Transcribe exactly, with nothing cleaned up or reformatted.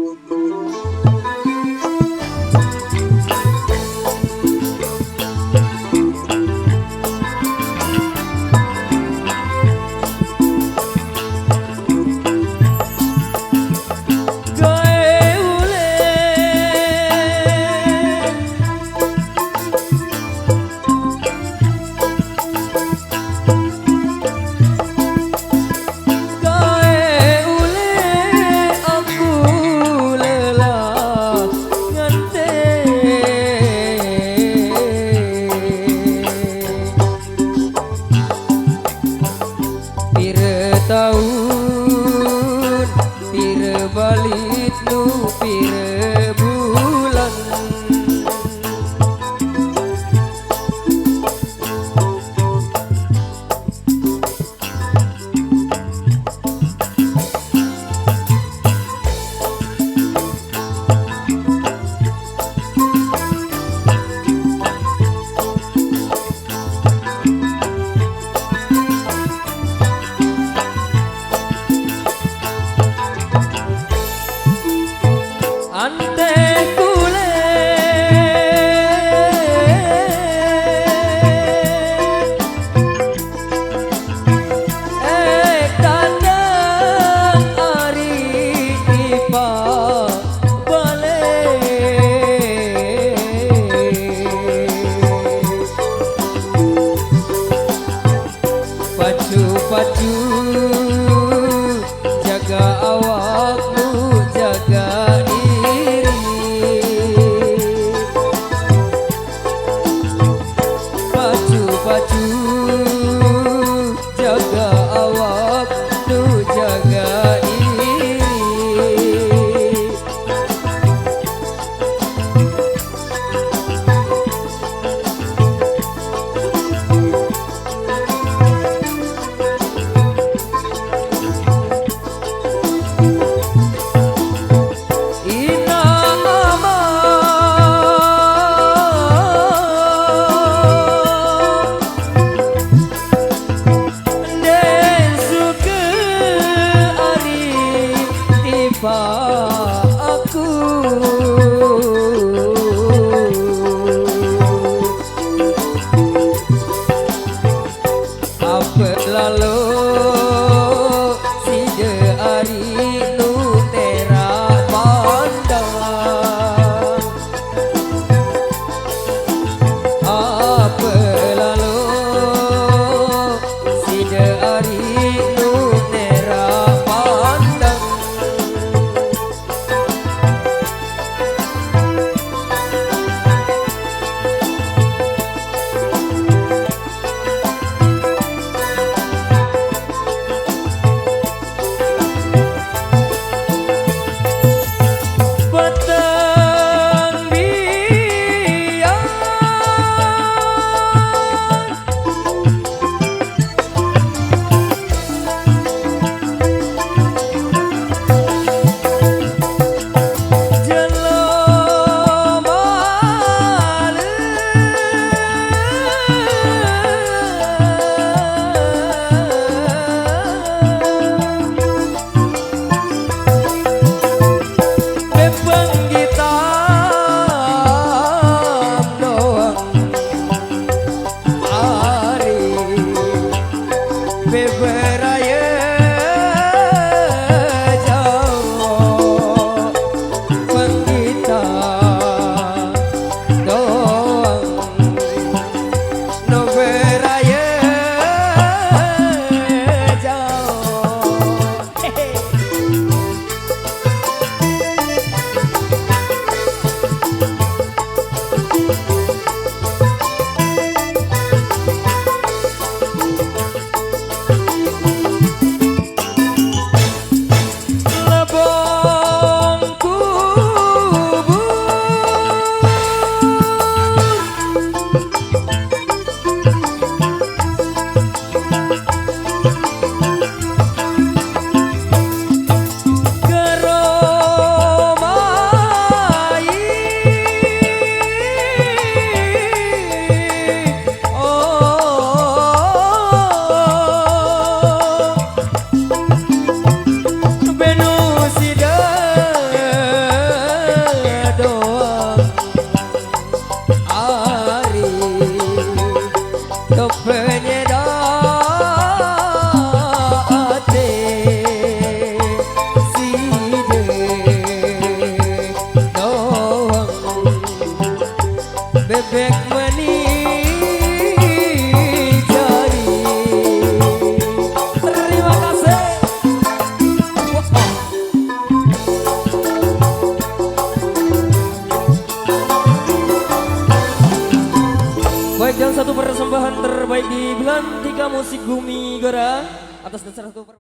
Gaé ulih aku lelah nganté. Pira taun, pira balit nu, pira bulan. Anté kulé eh kadang ari tipak balé. Pacu-pacu, jaga awakmu, jaga diri. Pacu-pacu, jaga awakmu, jaga diri. Ina ama den suka ari tipak aku. Apa lalo sida ari nu terak pandang? Apa lalo sida ari nu terak pandang? Penyedot ati side doang. Bebek meni jadi. Terima kasih. Baik, dan satu persembahan terbaik di Belantika Musik Bumi Gora atas dasar satu per-